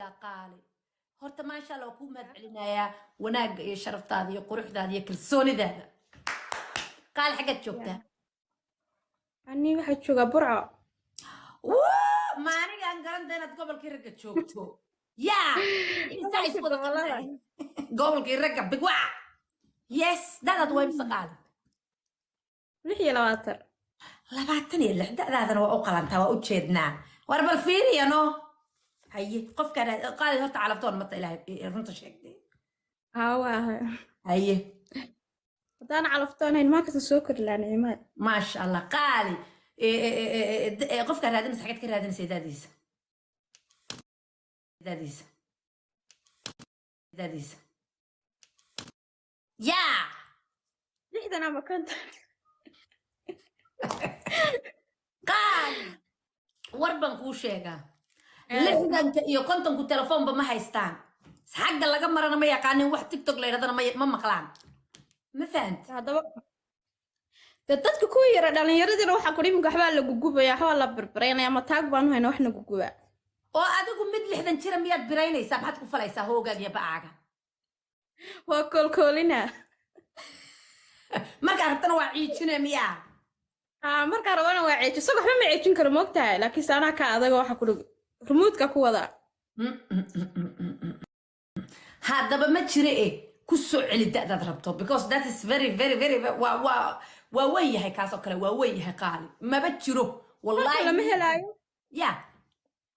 Jeedaa qaali. Horta maasha Allah, waa kuu mahad celinayaa wanaagga iyo sharaftaada iyo quruxdaada iyo kalsoonidaada. Qaali, xaggaad joogtaa? Ani waxaa joogaa Burco. Wuu, maanigaan garanta inaad gobolkii ragga joogto. Yaa isaa iswada Gobolada. Qabnay gobolkii ragga bigwac. Yes, da'daad waa imse, qaali? 26. 26. Da'daadana waa u qalantaa, waa u jeednaa. War bal fiiriya no. Haye, qofkaan qaali, horta calaftoon mata? Ilaahay runta sheegtay. Haa, waa ahay. Haye. Haddaan calaftoon maa kasta soo kori lahaa, Nicmaad. Maasha Allah. Qaali, qofkaan raadinaysa xageed ka raadinaysa? Da'diisa, da'diisa, da'diisa yaa? 60 ama 50. Qaali, war baan kuu sheegaa, 60-ka iyo 50-ku telefoonba ma haystaan, xagga laga marana ma yaqaanin, wax TikTok la yidhahdana ma maqlaan. Ma fahant? Haddaba dee dadka kuwa yara dhallinyaradina waxaa ku iminka waxbaa la gugubaya, waxbaa la birbiraynaya, ama taag baanu hayna waxna gugubaa. Oo adigu mid 60 jira miyaad biraynaysaa? Maxaad ku falaysaa hoogaaga iyo ba'aaga? Waa koolkoolina. Markaa rabtana waa ciijine miyaa? Haa, markaa rabana waa ceejin. Isaga waxba ma ceejin karo, moogtahay, laakiinse anaa ka adaga waxa ku dhig remote-ka ku wadaa. Haddaba ma jire e ku soo celi da'daad rabto, because that is very very very, waa weyn yahay kaasoo kale, waa weyn yahay. Qaali, maba jiro. 50 Wallahi lama helaayo. Ya.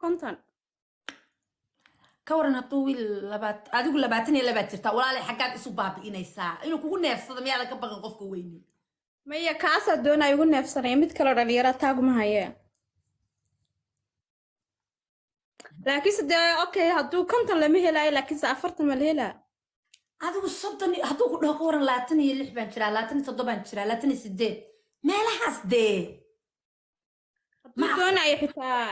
50. Ka waran hadduu wiil labaat, adigu 22-aad jirtaa? Walaalay, xaggaad isu baabi'inaysaa? Inuu kugu neefsado miyaadan ka baqan qofka weyni? Maya, kaasaa doonaya igu neefsanaya. Mid kaloo dhallinyara taaguma haye, laakiinse dee okay, hadduu 50 lama helaayo, laakiinse 40 ma la helaa. Adigu 30 hadduu ku dhaho, ka waran 26 baan jiraa, 27-aan jiraa, 28 meelahaas dee? Hadduu doonayo,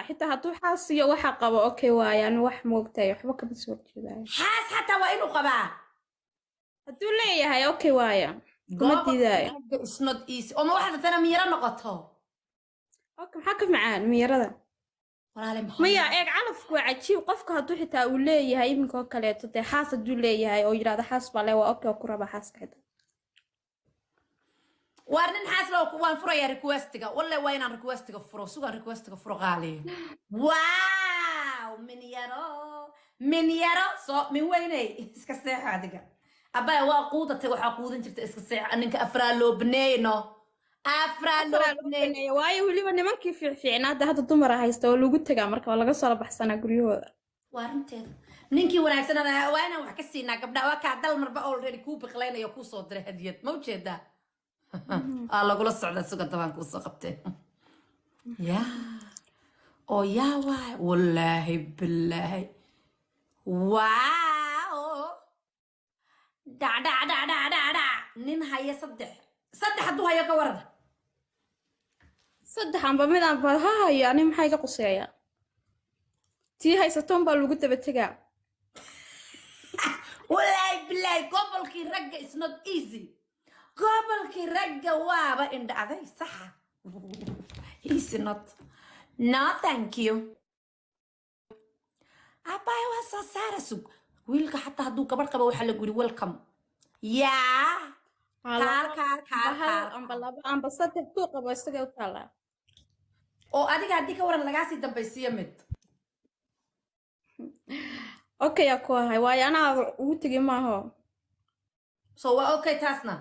xitaa hadduu xaas iyo waxa qabo, okay waayaan. Wax moogtahay, waxba kama soo horjeedaayo. Xaas xataa waa inuu qabaa? Hadduu leeyahay, okay waaya, kuma diidaayo. Is not easy. Oo ma waxaad rabtaa miyaro noqoto? Okay, maxaa ka macaan miyarada? Walaale, maxaa? Maya, eeg, calafku waa cajiib. Qofka hadduu xitaa uu leeyahay iminka oo kaleeto, dee xaas hadduu leeyahay oo yidhahdo xaas baa le, waa okay, oo ku raba xaaska xitaa. Waar nin xaas loo waan furayaa requestiga. Walle waa inaan requestiga furo. Sugaan requestiga furo. Qaali, wow, min yaro, min yaro soo min weyney, iska seexo adiga. Abaya, waa quudatay, waxaa quudan jirta. Iska seexo. Ninka afraa loo baneeyno, afraa loo Afaraa loo baneey. baneeya, waayo weliba nimankii fiicfiicnaa hadda dumara haysta oo lagu tegaa, marka waa laga soo baxsanaa guryahooda. Waa runteeda. Ninkii wanaagsan waa inaan wax ka siinaa gabdhaha. Waa kaa dal marba already kuu biqlaynayo, kuu soo diray hadiyad. Ma ujeedaa? Aa lagula socdaa. Suga, dabaan kuu soo qabtee. Ya oo yaa waay, wallaahi bilaahi, wow, dhac dhac dhac dhac dhac dhac. Nin haya saddex, saddex hadduu hayo, ka waran? Saddex amba mid anba ha hayo, ani maxaa iga quseeya? Tii haysatoon baa lagu daba tegaa. Wallaahi bilaahi, gobolkii ragga is not easy. Gobolkii ragga waaba indha aday saxa. Easy not, no thank you. Aabbahay waa soo saara. Sug, wiilka xataa hadduu gabadh qabo, waxaa lagu yidhi welcome. Yaa kaal kaal kaal. Amba hal Kaal. Amba laba amba saddex kuu qabo, isagay u taallaa. Oo adiga haddii ka waran lagaasii dambaysiiyo mid? Okay aa ku ahay, waayo anaa ugu tegi maaho. So waa okay taasna?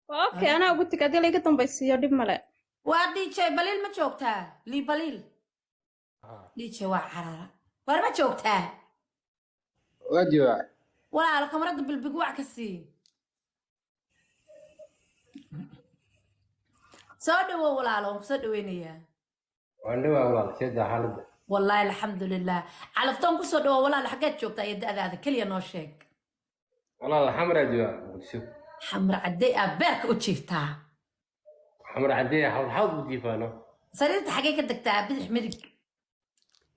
Waa okay, anaa ugu tegi. Haddii laiga dambaysiiyo, dhib male. Waa DJ Baliil, ma joogtaa? Lii Baliil, DJ waa carara. Waar ma joogtaa? Waa joogaa. Walaal, kamarada bilbig wac ka sii. Soo dhawow walaalo, waan kusoo dhaweynayaa. Waan dhawaa walaal, seeda xaaladda? Wallaahi alxamdulilah. Calaftoon kusoo dhawow walaal. Xaggeed joogtaa iyo da'daada keliya noo sheeg. Walaal, Xamraa joogaa, Muqdisho. Xamra cadday aa beerka u jiiftaa? Xamra caddee, xawd xawd u jiifaano. Sariirta xaggee ka degtaa, bidix, midig?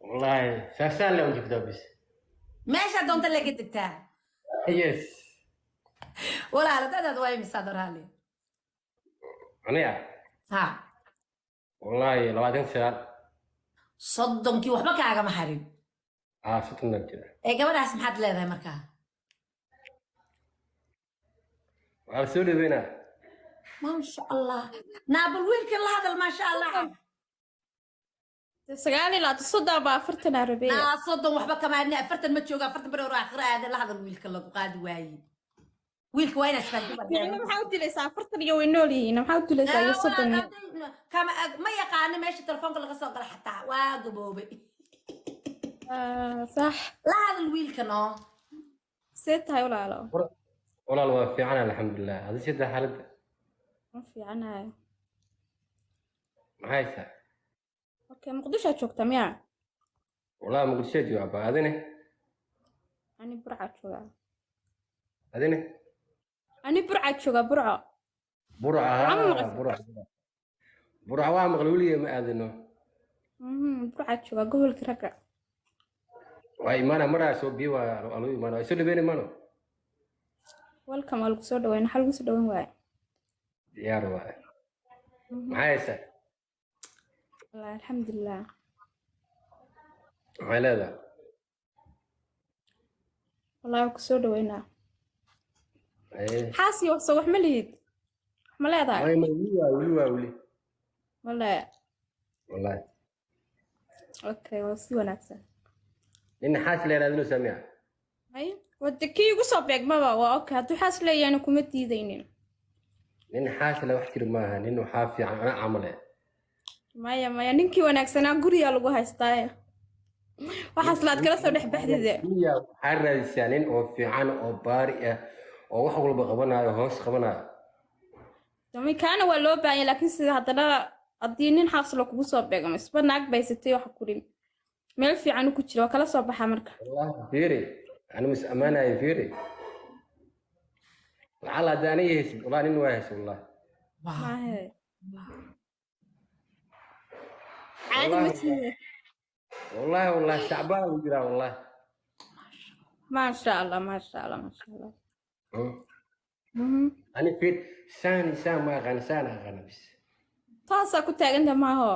Wallaahi saasaan le u jiiftaa bis. Meeshaa doonta lee ka degtaa? Yes. Walaalo, da'daada waa imisaa, doraali? Aniga? Ha. Wallaahi 29. 30-kii waxba kaagama harin. Haa, 30 jira. Ee gabadhaas maxaad leedahay markaa? Waa la soo dhaweynaa. Maasha Allah, naabal wiilkan la hadal, maasha Allah. 29, 30 baa, 40 aa rabeeya. Naa 30 waxba kama adni, 40 ma jooga, 40 bari hore aakhiro aada. La hadal wiilka, lagu qaadi waaye. Wiilka waa inaa Nicmo, maxaa u dilaysaa? 40 iyo way nool yihiin, maxaa u dilaysaa iyo 30 iyo? Kama ma yaqaano meesha telefoonka laga soo galo, xataa waa gaboobay. Ah, sax. La hadal wiilka noo. See tahay, walaalo? Walaal, waa fiican, alxamdulilah. Adi sida xaaladda? Ma fiicanayo. Maxay haysaa? Okay, Muqdishoa joogta miyaa? Walahi Muqdisho jooga ba, adine? Ani Burcaa joogaa. Adine? Ani Burcaa joogaa, Burco. Burca? Burco ma Haa. maqashay? Burca, Burca waa maqla, weligay ma aadino. Burcaa joogaa, gobolka ragga. Waa imaana maraa, soo biyo waa lagu imaana, waa soo dhaweyn imaano. Welcome, waa lagu soo dhaweyn. Maxaa lagu soo dhaweyn waaya? Diyaar waa. Maxay haysaa? Wallahi alxamdulilah. Maxay leedahay? Wallahi waa kusoo dhaweynaa. Ee. Xaas iyo soo wax ma lihid? Wax ma leedahay? May, may, weli waa, weli waa, weli. Wallahi? Wallahi. Okay, waa si wanaagsan. Nin xaas la yidhahdo inuu sameeya. Hay wada kii igu soo beegmaba waa okay, hadduu xaas leeyahayna kuma diidaynin. Nin xaas la wax jir maaha, nin waxaa fiican ana camal eh. Maya, maya, ninkii wanaagsanaa gurigaa lagu haystaaye, waxaas laad kala soo dhex baxdide. Guriga waxaa raadisaa nin oo fiican oo baari ah oo wax walba qabanayo, hoos qabanayo. Dami kaana waa loo baahanya, laakiin sida haddana haddii nin xaas la kugu soo beegmo, isba naag baysatay, waxa kurin meel fiican ku jira waa kala soo baxaa marka. Wallahi fiiri, ana mis amaanayo, fiiri, lacala hadda aniga haysid, wallahi nin waa haysa, wallahi. Maahe, caadi ma tiide. Wallahi, wallahi shacbaan lagu jiraa, wallahi. Maasha Allah, maasha Allah, maasha Allah. Ani fiir, saan saan ma aqaan, saan aqaana bis. Taasaa ku taaganta maaho?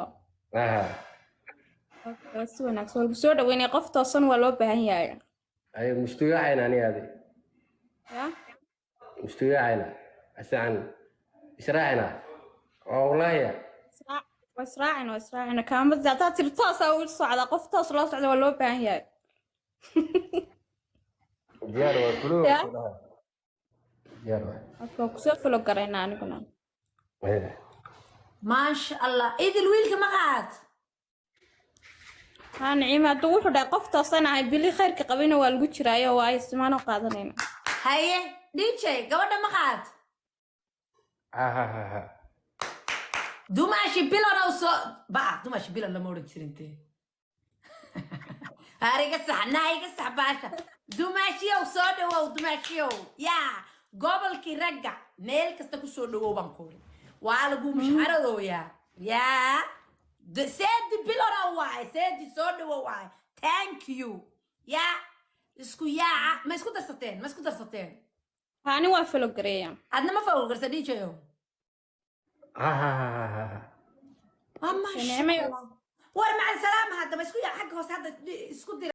Aha. Okay, si wanaagsan waa lagu soo dhaweynaya, qof toosan waa loo baahan yahay. Ay mustuyaacayna ani adi. Ya. Mustuyaacayna asaan israacayna waa, wallahi ya. Waa israacina, waa israacina. Kaamada haddaad tiri toosaa u socda, qof toos loo socda waa loo baahan yahay. Diyaar waa kuluu. Ya. Diyaar waa. Okay, waa kusoo follow garaynaa aniguna. Eh. Maasha Allah, idil wiilka ma qaad. Haa Naciima, hadduu wuxuu dhahay qof toosan ahay, bili khayrka qabina waa lagu jiraayo, waayo simaanoo qaadanayna. Haye DJ, gabadha ma qaad. Ha ha ha ha. Dumaashi bilana u soo ba'a, dumaashi bilan lama odhan jirinte. Ariga sax naa, iga sax baasha. Dumaashiyow, soo dhawow dumaashiyow, yaa gobolkii ragga, meel kasta ku soo dhawow baan kuuri. Waa lagu mushxaradooyaa yaa seedi bilana waaye, seedi soo dhawow waaye. Thank you. Yaa isku yaaca, ma isku darsateen? Ma isku darsateen? Haa, ani waa follow gareeya. Adna ma follow garsa, DJ? Ha ha ha ha ha. Waa maasha Nicmo. Allah. War macal salaama, hadda ma isku yaa xagga hoose hadda isku dira.